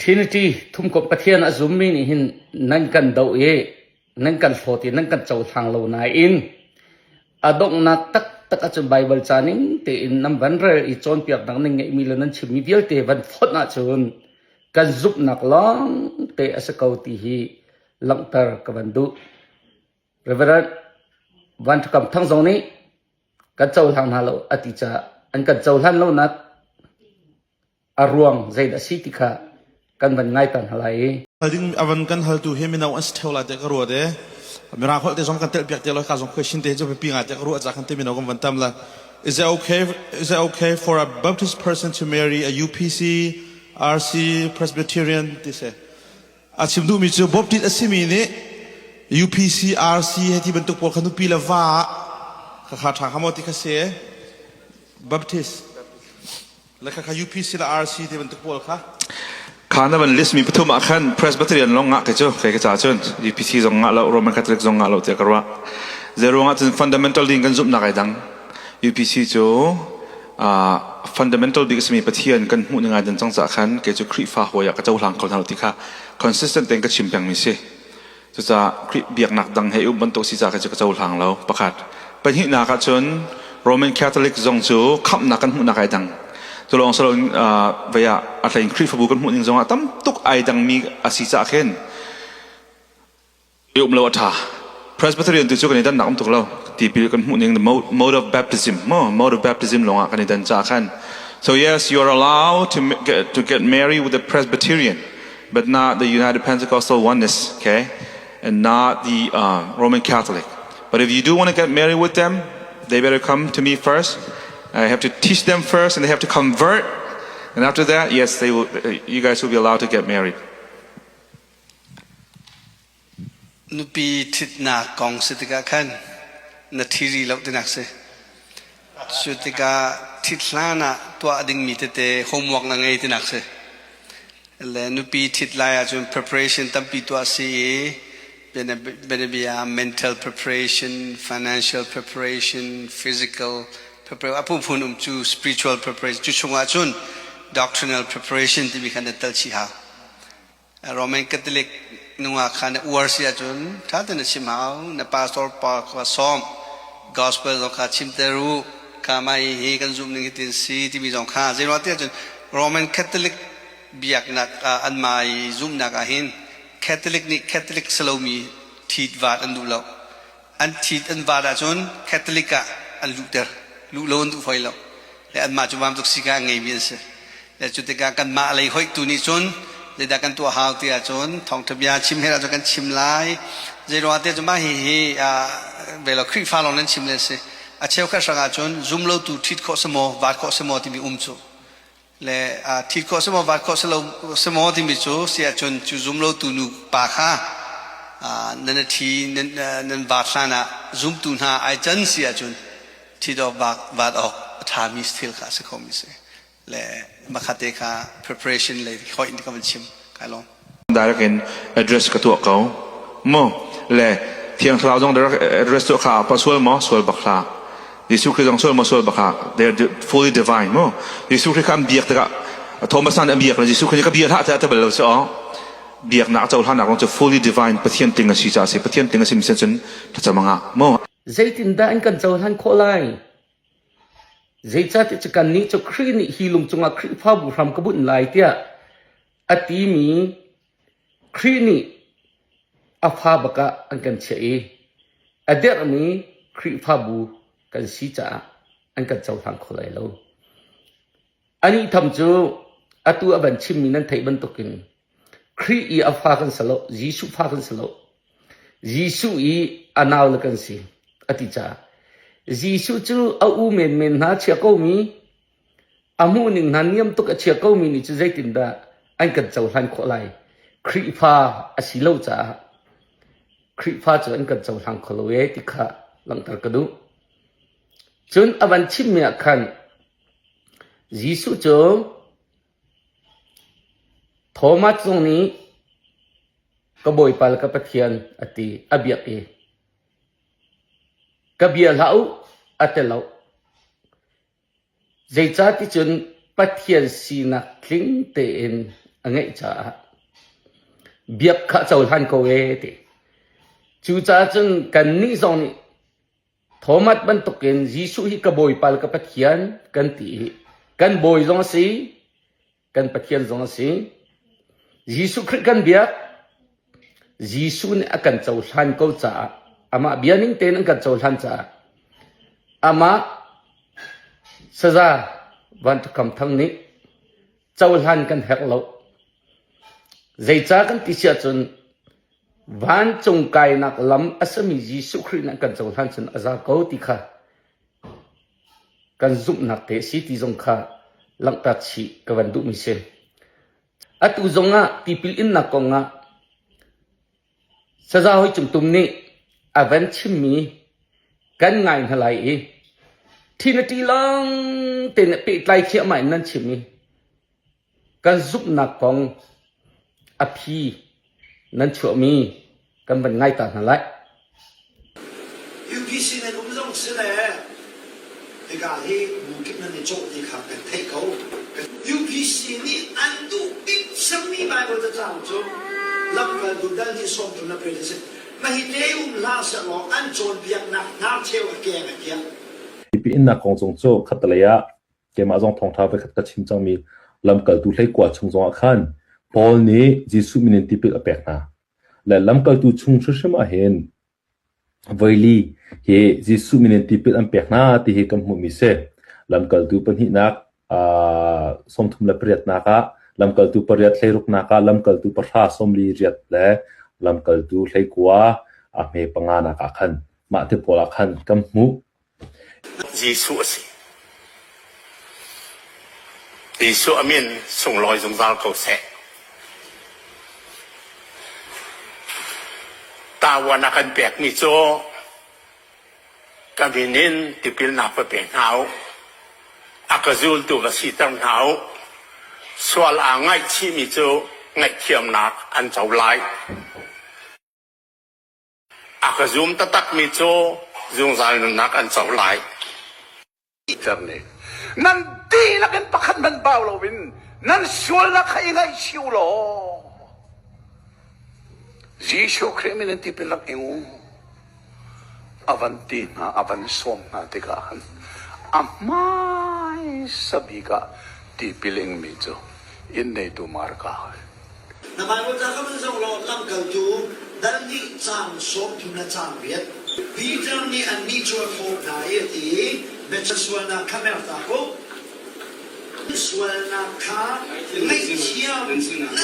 Trinity thumkomh Pathian a zummi nih hin nan kan doh i nan kan hlawt i nan kan cohlang lo nain a donghnak taktak ahcun Baibal ca ning tein nan van rel i cawnpiaknak nan ngeihmi le nan chimmi vialte van fonh ahcun kan zumhnak lawng te a si ko ti hi langhter ka van duh. Reverend Van Ṭha Kam Thang zong nih kan cohlang hna lo a ti caah an kan cohlan lonak a ruang zeidah a si ti kha kan van ngai ta hna lai i. Hal ding avan kan haltu hi mino an si theo lai tiah ka ruat e. Mirang holh te zong kan telh piak te lo ka zong question te cu biapi ngai tiah ka ruah ca kan te mino kan van tam la. Is it okay is it okay for a Baptist person to marry a UPC, RC, Presbyterian ti si. A chim duhmi cu Baptist a simi nih UPC, RC he ti bantuk pawl kha nupi le va kha kha ṭha kha maw ti kha si. Baptist Le khakha UPC le RC ti bantuk pawl kha. Kha na van list mi pathum ah khan Presbyterian lawng ngah ke cu kei ka ca cun UPC zong ngah lo Roman Catholic zong ngah lo tiah ka ruah. Zeiruang ah cun fundamental ding kan zumhnak ai dang. UPC cu fundamental bik a simi Pathian kan hmuh ning ai dan cang caah khan kei cu Khrihfa hawi ah ka cohlang kho hna lo ti kha consistent tein ka chim pengmi si. Cucaah Khrih biaknak dang he um bantuk si caah kei cu ka cohlang lo. Pakhat. Pahnihnak ah cun Roman Catholic zong cu khamhnak kan hmuhnak ai dang. Cu lawng si loin vei ah a hlein Khrihfabu kan hmuh ning zongah tam tuk ai dangmi a si caah khin i um lo a ṭha. Presbyterian tu cu kan i dannak um tuk lo. Tipil kan hmuh ning the mode of baptism mo mode of baptism lawngah kan i dan caah khan. So yes, you are allowed to get married with a Presbyterian. but not the United Pentecostal Oneness, okay? And not the Roman Catholic. But if you do want to get married with them, they better come to me first. I have to teach them first, and they have to convert. And after that, yes, they will, you guys will be allowed to get married. Nupi ṭhitnak kong si tikah khan na ṭhi rih lo tinak si. Cu tikah ṭhit hlan ah tuah dingmi tete homework na ngei tinak si. Le nupi ṭhit lai ahcun preparation tampi tuah si i bianabia mental preparation, financial preparation, physical preparation, a phunphun um cu spiritual preparation cu chungah cun doctrinal preparation timi kha na tel chih hau. Roman Catholic nungak kha na uar si ahcun ṭha tein na chim hau. Na pastor pa kha sawm. Gospel zong kha chimter u. Ka mah hi kan zumh ning hitin si timi zong kha zeiruang tiah cun Roman Catholic biaknak ah anmah i zumhnak ah hin Catholic nih Catholic si lomi ṭhit vaat an duh lo. An ṭhit an vaat ahcun Catholic ah an luhter. Luh lo an duh hoi lo. Le anmah cu vaam tuk sika a ngeimi an si. Le cu tikah kanmah lei hoihtu nih cun zeidah kan tuah hau ti ahcun thawngṭha bia chim her ahcun kan chim lai. Zeiruangah tiah cun mah hihi velo Khrihfa lawng nan chim le si. A cheukhat hrang ahcun zumlotu ṭhit khawh si maw, vaat khawh si maw timi um cu. Le ṭhit khawh si maw, vaat khawh si lo si maw timi cu si ahcun cu zumlotu nu pa kha nan ṭhi nan vaat hlan ah zumtu hna ai can si ahcun ṭhit awk vaat awk a ṭhami thil kha a si khomi si. Le makhate kha preparation lei hoih in ka van chim kai lawm. Direct in address ka tuah ko. Mo le Thiang Thlarau zong direct address tuah kha pa sual maw sual bak hlah. Jesuh Khrih zong sual maw sual bak hlah. They are fully divine mo. Jesuh Khrih kha an biak tikah Thomas nih an biak le Jesuh Khrih nih ka bia hlah tiah a ti bal lo si aw. Biaknak cohlannak rong cu fully divine Pathian tling a si caah si Pathian tling a si mi cun thlacam a ngah mo. Zeitindah an kan cohlan khawh lai? Zeicahtiah cu kannih cu Khrih nih hi lung cungah Khrihfabu hram ka bunh lai tiah a timi Khrih nih a fa bak ah an kan chiah i a derhmi Khrihfabu kan si caah an kan cohlang kho lai lo. Anih tham cu atu a van chimmi nan theih bantukin Khrih i a fa kan si lo, Jesuh fa kan si lo. Jesuh i a naule kan si a ti caah Jesuh cu a u menmen hna chia komi a hmuhning hna niam tuk a chia komi nih cu zeitindah an kan cohlan khawh lai? Khrihfa a si lo caah Khrihfa cu an kan cohlang kho lo ee ti kha langhter ka duh. Cun a van chimmi ah khan Jesuh cu Thomas zong nih ka Bawipa le ka Pathian a ti, a biak i ka bia hlah u a ti lo. Zeicahticun Pathian sinak tling tein a ngeih caah biak kha cohlan ko ee ti. Cucaah cun kannih zong nih Thomas bantukin Jesuh hi ka Bawipa le ka Pathian kan ti i kan Bawi zong a si, kan Pathian zong a si. Jesuh Khrih kan biak, Jesuh nih a kan cohlan ko caah amah bia ning tein an kan cohlan caah amah saza Van Thukam Thang nih cohlan kan herh lo. Zeicah kan ti si ahcun vancung kainak lam a simi Jesuh Khrih nih kan cohlan cun a za ko ti kha kan zumhnak te a si ti zong kha langhter chih ka van duhmi si. Atu zongah tipil innak kongah Saza Hoi Cung Tum nih a van chimmi kan ngai hna lai i Trinity lawng tein pehtlai thliahmah in nan chim i kan zumhnak kong a phi nan chuahmi kan van ngai ta hna lai. UPC nan um zong si le hika hi bu kip nan i cawh ti kha kan theih ko. UPC nih an duh bik cemmi Bible cacang cu lamkaltu dal nih 30 le pariat a si. Mah hi te um hlah sehlaw an cawnpiaknak hnarcheu a keng a kiak. Tipil innak kong zong cu khattelei ah keimah zong thawngṭha voikhat ka chim cangmi lamkaltu hleikua chung zongah khan Paul nih Jesuh min in tipil a pek hna. Le lamkaltu chung hrimhrim ah hin voili hi Jesuh min in tipil an pek hna ti hi kan hmuhmi si. Lamkaltu pahnihnak 38nak ah lamkaltu pariat hleiruknak ah lamkaltu pahra sawmli riat le lamkaltu hleikua a hme panganak ah khan mah ti pawl ah khan kan hmuh. Jesuh a si. Jesuh a min sunglawi zungzal ko seh. Tawan a kan pekmi cu ka min in tipilnak va pe hna u. A ka zultu va siter hna u. Sual aa ngaihchihmi cu ngaihthiamnak an co lai. A ka zum taktakmi cu zungzal nunnak an co lai. Nih nan dihlak in pakhat hmanh bau loin nan sualnak kha i ngaihchih u law Jesuh Khrih min in tipil rak ing u a van ti hna a van sawm hna tikah khan a hmaisa bik ah tipil ingmi cu inn neitu Marka Na Baibal ca kha van zoh law lamkaltu dal nih caang 30 le caang riat. Peter nih annih cu a thawh hna i a ti i, Biaca sualnak kha mertak u. Sualnak kha ngaihthiam nan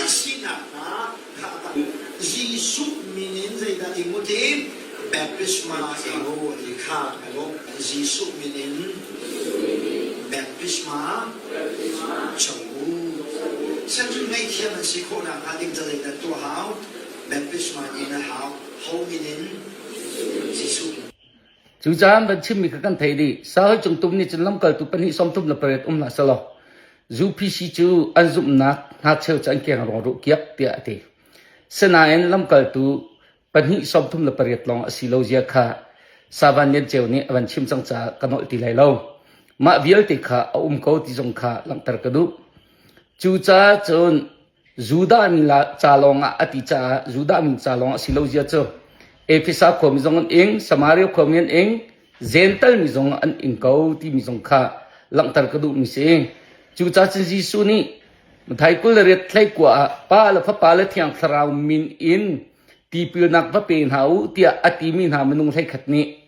si nakhnga kha a tak. Jesuh min in zeidah ing u ti? Baptisma ing u ti kha a lawh. Jesuh min in baptisma co u. Sehcun ngaihthiam an si khawh nakhnga ding ca zeidah tuah hau? Baptisma in a hau. Ho min in? Jesuh. Cucaah van chimmi kha kan theih dih. Sahoi cung tum nih cun lamkaltu pahnih 33 le pariat um hlah selaw UPC cu an zumhnak hnarcheu cu an keng rong ruh kiak tiah a ti. Sinain lamkaltu pahnih 38 lawng a si lo zia kha Savan Lian Ceu nih a van chim cang caah ka nolh ti lai lo. Mah vialte kha a um ko ti zong kha langhter ka duh. Cucaah cun Judah mi ca lawng ah a ti caah Judah mi ca lawng a si lo zia cu Efesa khuami zong an ing, Samaria khuami an ing, Gental mi zong an ing ko timi zong kha langhter ka duhmi si. Cucaah cun Jesuh nih Matthai 28 thleikua ah Pa le Fapa le Thiang Thlarau min in tipilnak va pe hna u tiah a timi hna minung hleikhat nih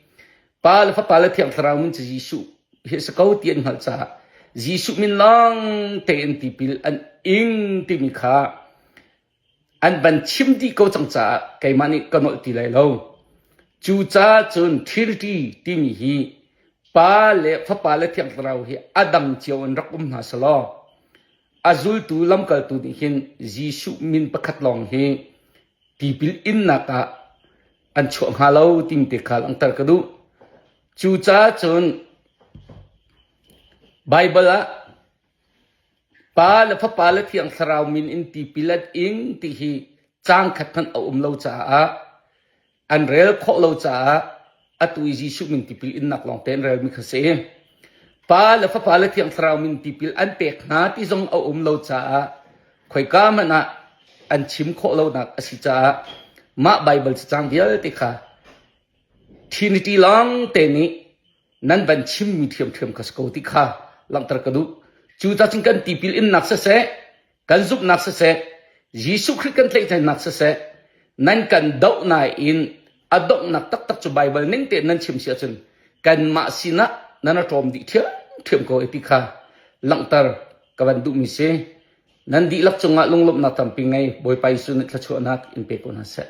Pa le Fapa le Thiang Thlarau min cu Jesuh hi a si ko ti an hngalh caah Jesuh min lawng tein tipil an ing timi kha an van chim dih ko cang caah keimah nih ka nolh ti lai lo. Cucaah cun Trinity timi hi Pa le Fapa le Thiang Thlarau hi a dang cio in rak um hna selaw a zultu lamkaltu nih hin Jesuh min pakhat lawng hi tipil innak ah an chuah hnga lo timi te kha langhter ka duh. Cucaah cun Baibal ah Pa le Fapa le Thiang Thlarau min in tipil an ing ti hi caang khat hmanh a um lo caah an rel khawh lo caah atu i Jesuh min tipil innak lawng te an relmi kha si. Pa le Fapa le Thiang Thlarau min tipil an pek hna ti zong a um lo caah. Khoika hmanh ah an chim khawh lonak a si caah mah Baibal cacang vialte kha Trinity lawng te nih nan van chimmi ṭhiamṭhiam kha si ko ti kha langhter ka duh. Cu cacun kan tipil innak siseh, kan zumhnak siseh, Jesuh Khrih kan tlaihchannak siseh, nan kan doh nain a donghnak taktak cu Baibal ning tein nan chim si ahcun kanmah sinah nan a ṭawm dih ṭhiamṭhiam ko ti kha langhter ka van duhmi si. Nan dihlak cungah lunglawmhnak tampi ngei Bawipa Jesuh nih thluachuahnak in pe ko hna seh.